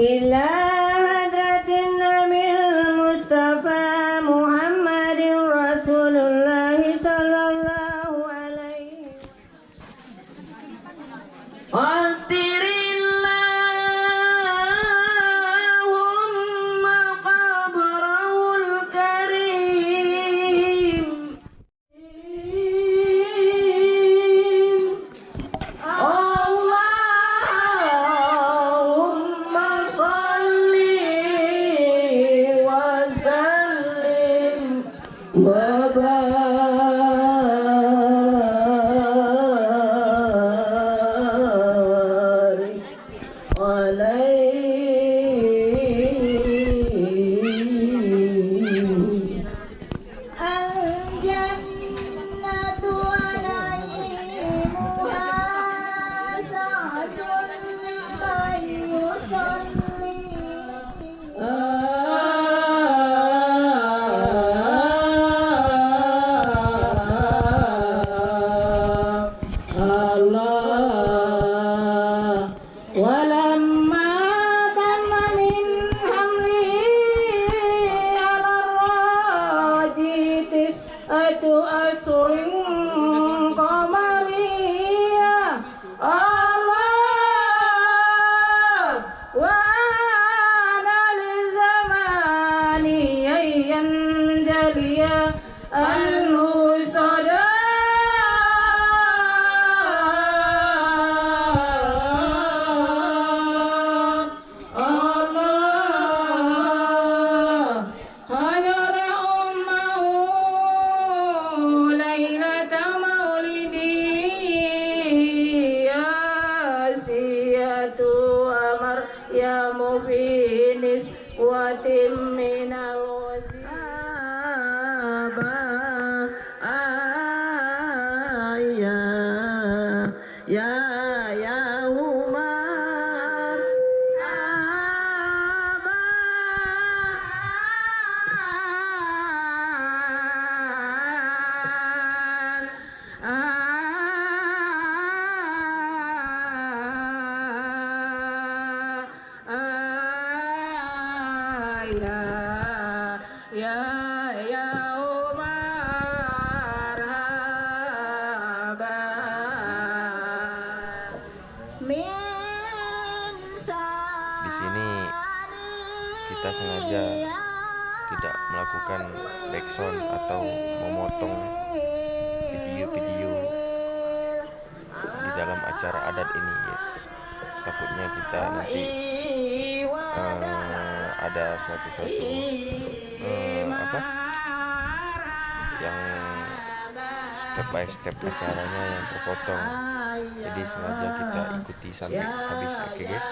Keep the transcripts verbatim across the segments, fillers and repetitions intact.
إلى حضرة النبي المصطفى محمد رسول الله صلى الله عليه وسلم. عطر اللهم قبره الكريم. اللهم صل وسلم وبارك عليه. الجنة ونعيمها سعد لمن يصلي. الله. ولما تم من حمله على الراجح تسعة أشهر قمرية. الله. وآن للزمان أن ينجلي عنه صدى. الله. حضر أمه ليلة مولده آسية ومريم في نسوة من الغزل. أبا، آه، يا، يا، يا عمر. أبا، آه، آه، آه، يا، يا، يا مرحبا. Di sini kita sengaja tidak melakukan backsound atau memotong video-video di dalam acara adat ini, guys. Takutnya kita nanti, eh, ada suatu-suatu, eh, apa, yang step by step acaranya yang terpotong. Jadi sengaja kita ikuti sampai habis, oke, guys?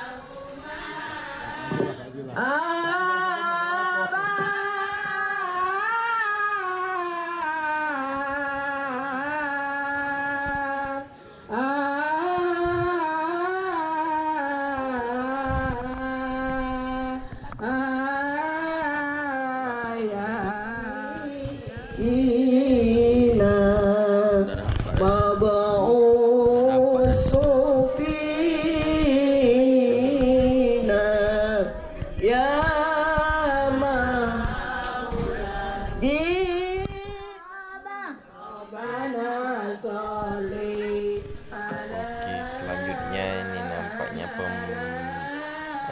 Oke, selanjutnya ini nampaknya pem-,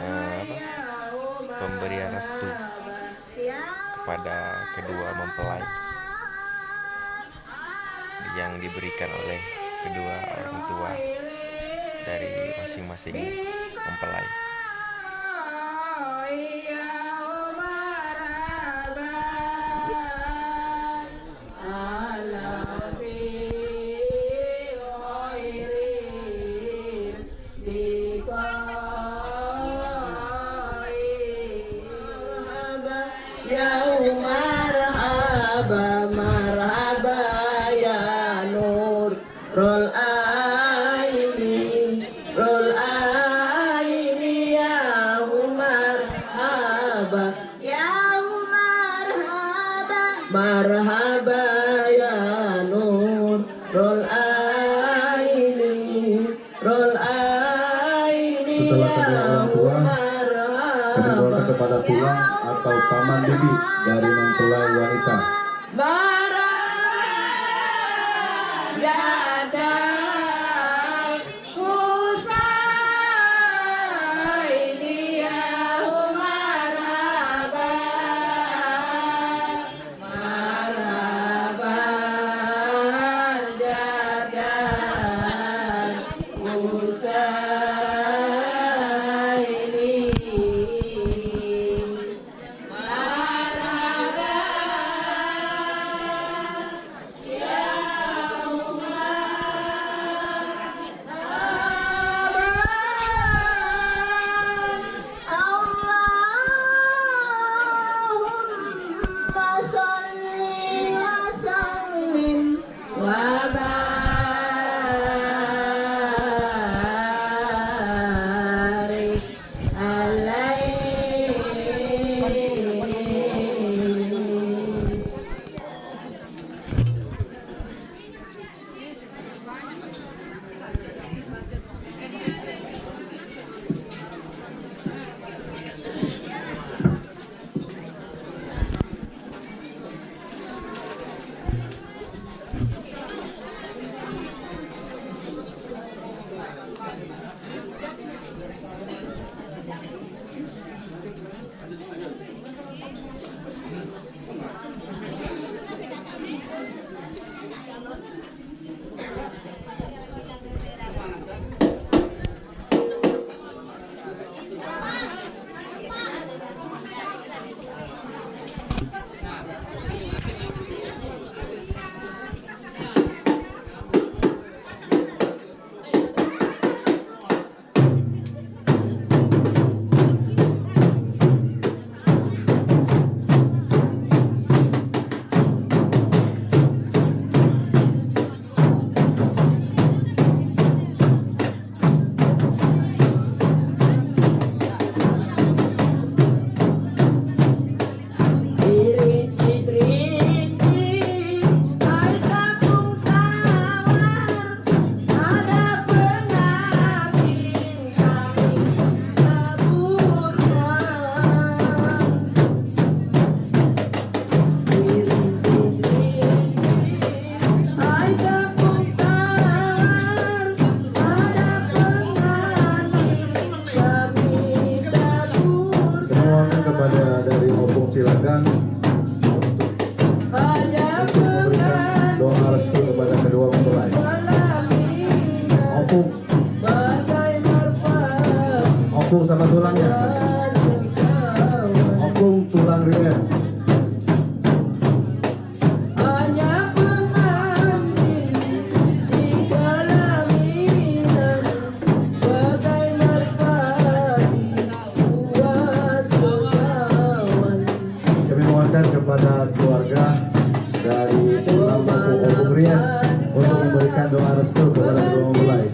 eh, apa? Pemberian restu kepada kedua mempelai yang diberikan oleh kedua orang tua dari masing-masing mempelai. Marhaba, ya marhaba, marhaba ya Nurul Aini, Nurul Aini ya marhaba. Ya marhaba. Marhaba ya Nurul Aini, Nurul Aini. Setelah kedua orang tua Pada tulang atau paman bibi dari mempelai wanita. اللهم صل وسلم وبارك عليه. Semuanya kepada dari Opung Silagan untuk memberikan doa restu kepada kedua mempelai. Opung. Opung sama tulangnya. Opung tulang Riau. Kami mohonkan kepada keluarga dari tulang Opung Riau untuk memberikan doa restu kepada kedua mempelai.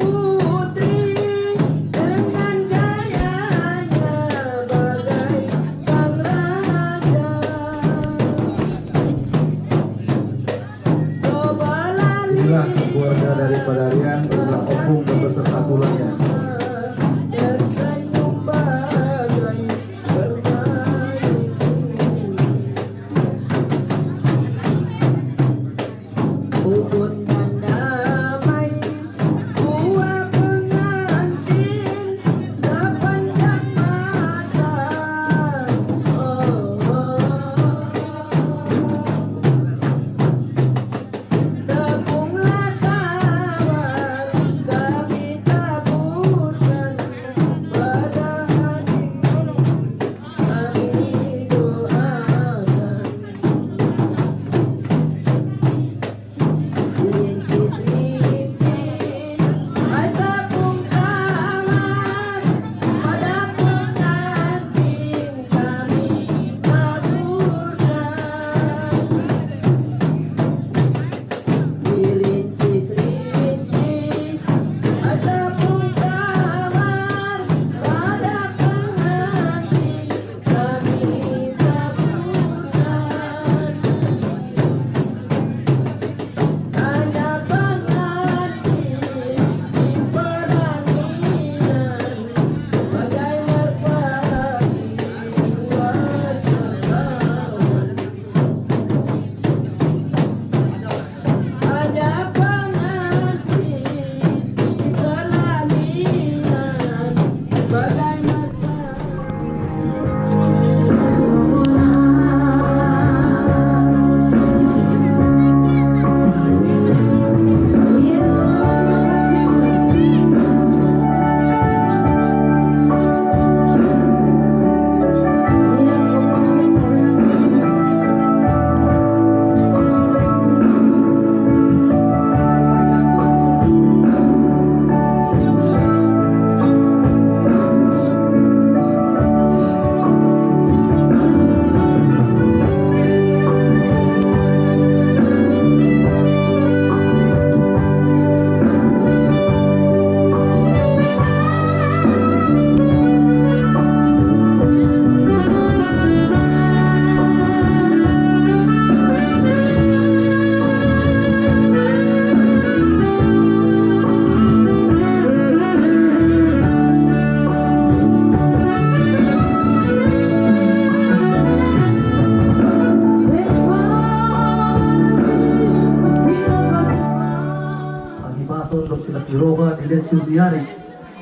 Di acara ni ari,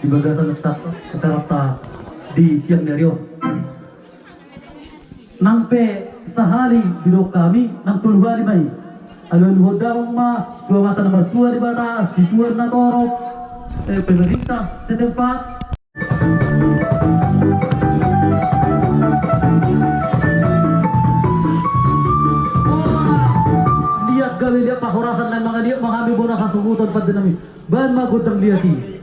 di bagasan acaranta di siang ni ari on. Nang pe sahali didok hami, nang tolu hali ma i. Alualuhon damang ma tu Amanta na martua Debata, situan na torop, eh, pemerintah setempat. Liat gabe liat pahorasan na mangaliat ma hami bona hasobuton pande nami. Baen ma gondang liat i.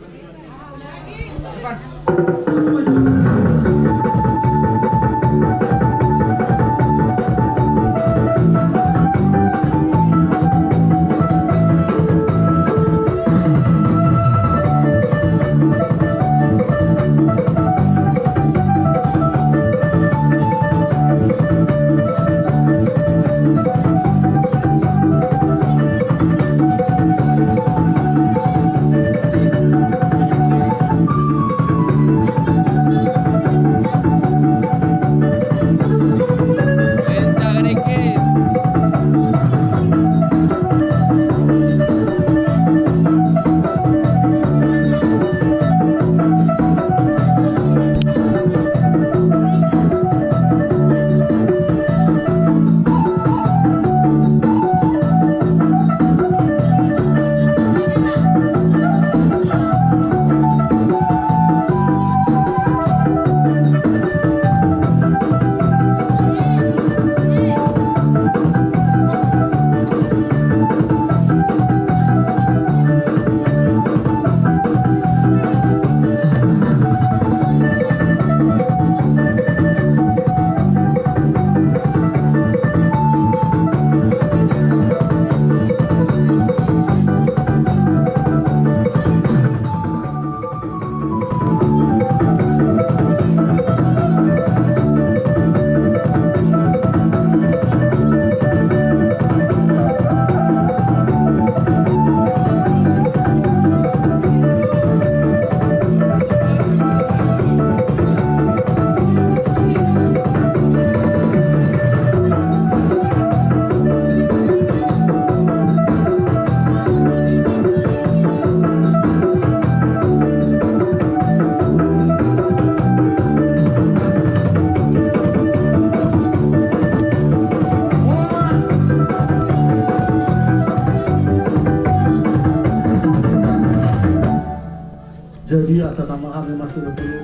Jadi asa tama hami masuk ke dulu.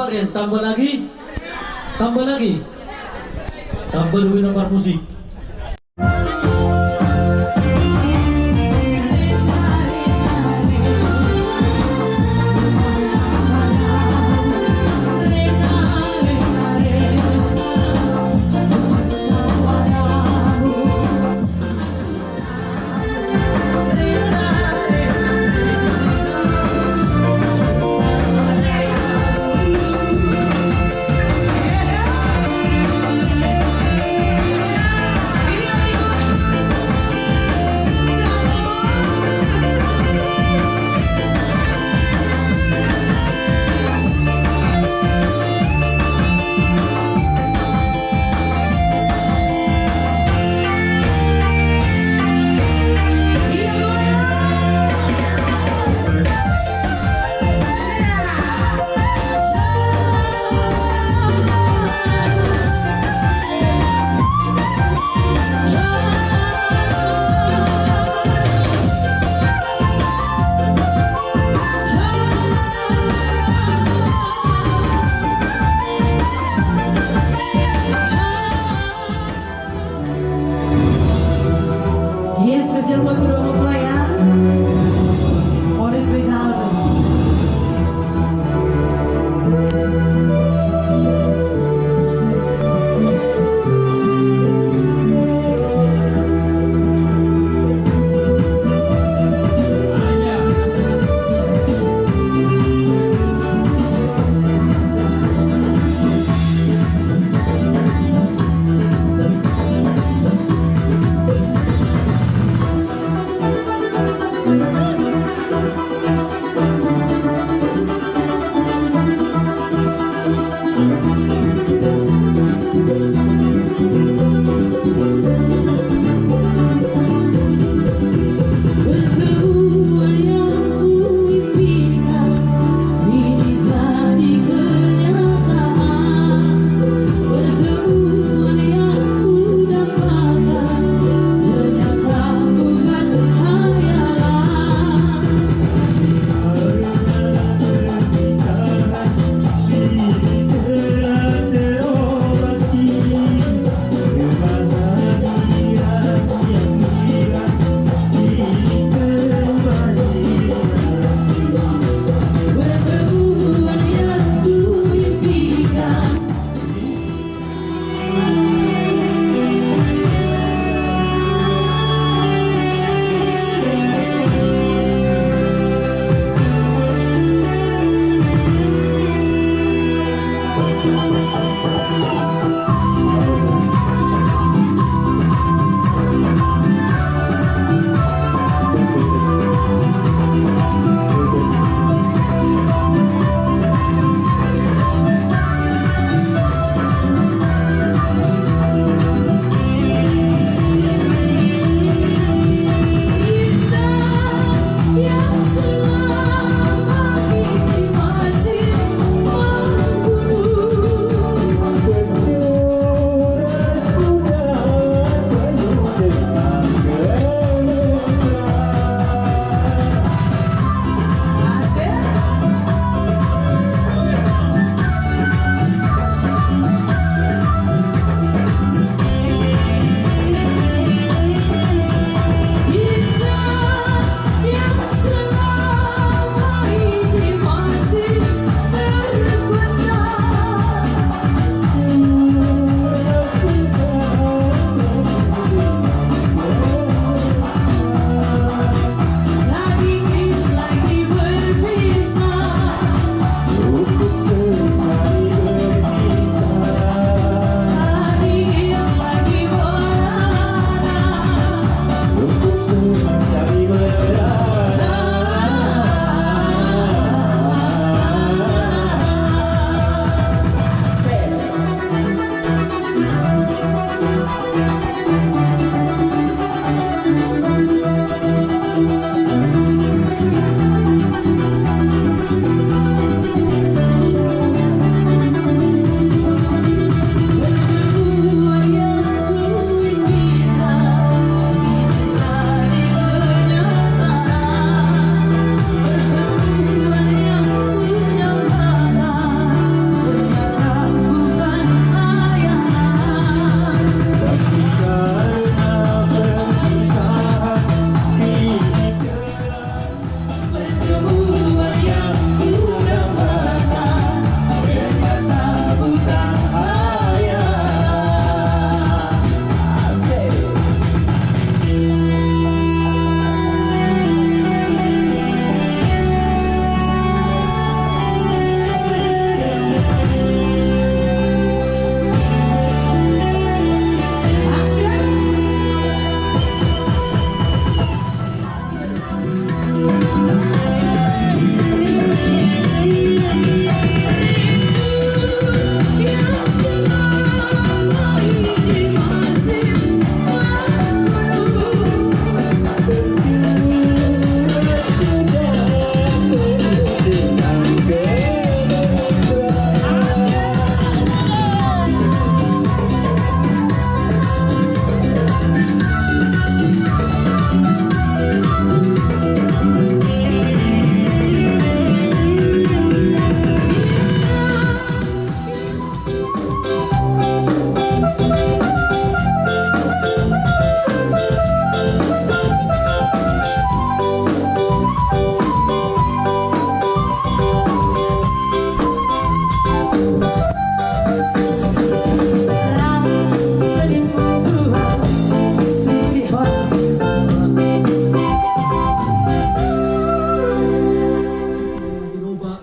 Tambah lagi. Tambah lagi. Tambah dulu, nomor musik.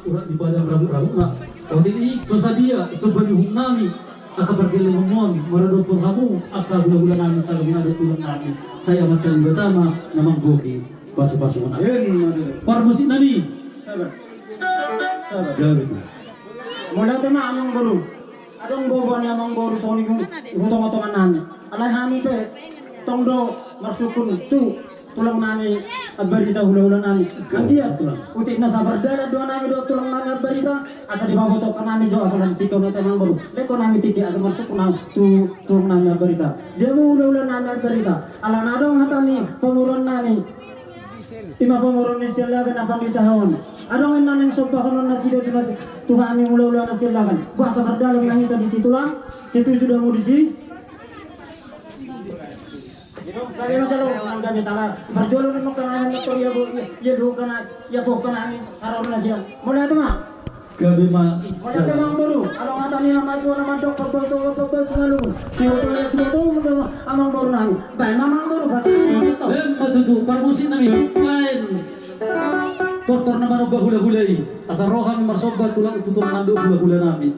Urat di badan rambut-rambutna. Otik i so sadia so panuhuk nami angka pargellengon on maradophon hamu angka hula-hula nami saluhutna dohot tulang nami. Sai Amanta Debata ma na manggohi pasu-pasu na. Parmusik nami. Sabar. Sabar. Gabe. Mauliate ma amangboru. Adong boban ni amangboru songon i tu tonga-tonga nami. Alai hami pe tong do marsungkun tu tulang nami Ambarita, hula-hula nami. Anggiat utik na sapardalan do hami dohot tulang nami Ambarita, asa dipabotohon hami jo apala di tingki on, amangboru. Lehon hami tingki asa marsungkun hami tu tulang nami Ambarita. Dia ma hula-hula nami Ambarita. Alana adong hata ni pamoruon nami. Ima pamoruon ni Siallagan na pandita on. Adong inna naeng sombahonon nasida tu hami hula-hula na Siallagan. Bah, sapardalan ma hita disi tulang. Setuju do hamu disi? Gabe ma jalo, gabe sala. Parjolo ni mangkana na tor ia bo, ia do kana, ia bo kana ni haroro nasida. Mauliate ma. Gabe ma. Mauliate ma amangboru. Adong hata ni na matua na mandok, pabau tu pabau sinalungun. Sihoto ia sihoto munda amangboru nami. Baen ma amangboru, pasti. Baen ma tutu, parmusik nami. Baen. Tortor na manomba hula-hula i. Asa ro hami marsomba tulang tu tulang nami dohot hula-hula nami.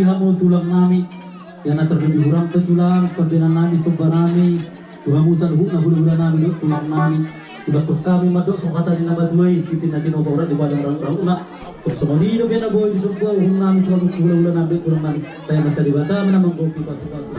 Hamu tulang nami, ia na tarlumobi hurang pe tulang, pambahenan nami, somba nami tu hamu saluhutna hulahula nami dohot tulang nami. Udah tu hami mandok songon hata ni na matua i, tintin na tinopa urat di padang rangkuna. Songon i do pe na boi disomba uhum nami tu hamu hulahula nami dohot tulang nami. Sai ma Debata ma na manggohi pasupasu.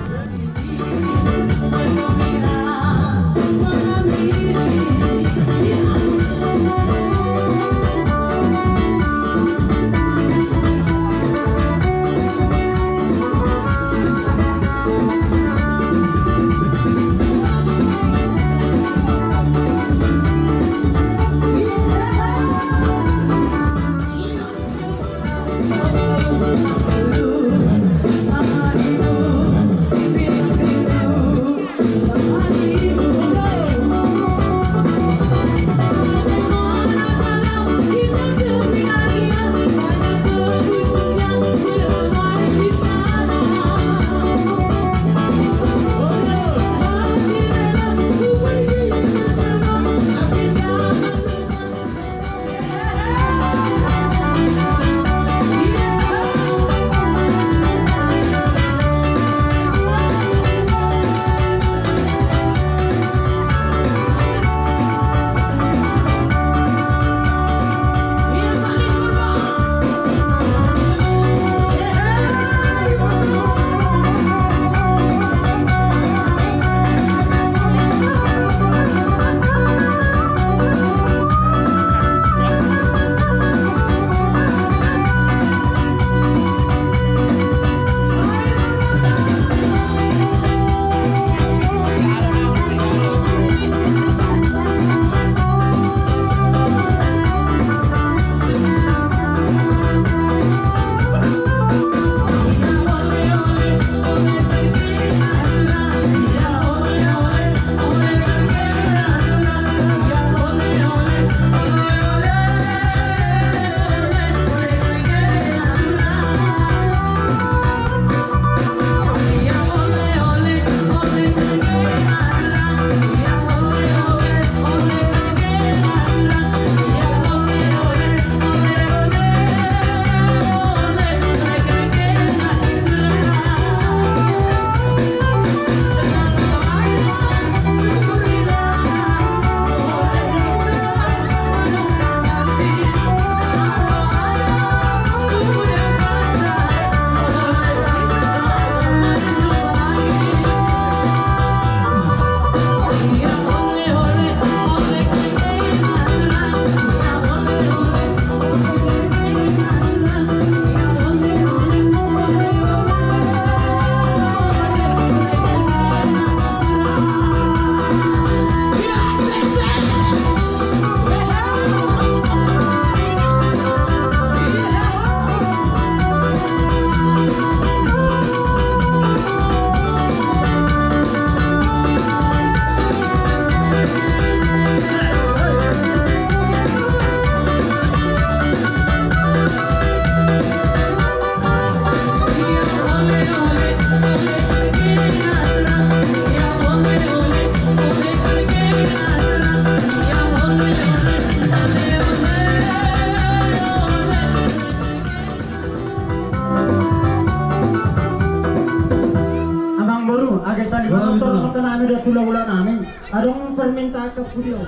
Amangboru, age sali manonton, manonton nami dohot hulahula nami. Adong permintaan ke pudion.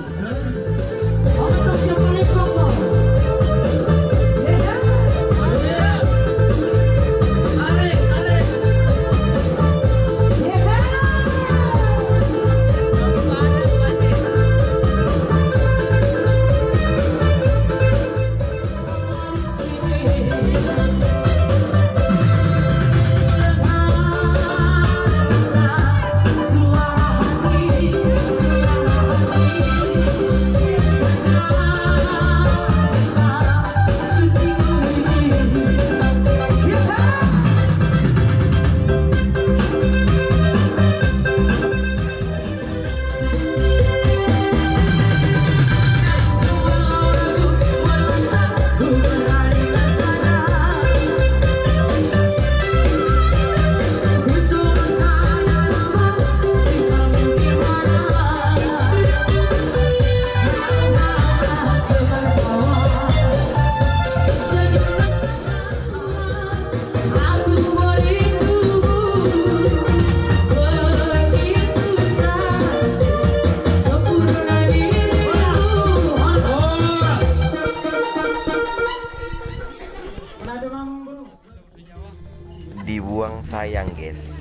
Sayang, guys.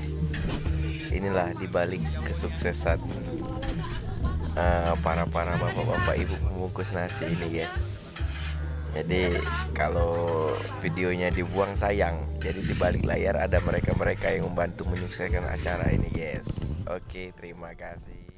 Inilah di balik kesuksesan, eh, para-para bapak-bapak ibu pembungkus nasi ini, guys. Jadi, kalau videonya dibuang, sayang. Jadi, di balik layar ada mereka-mereka yang membantu menyukseskan acara ini, guys. Oke, terima kasih.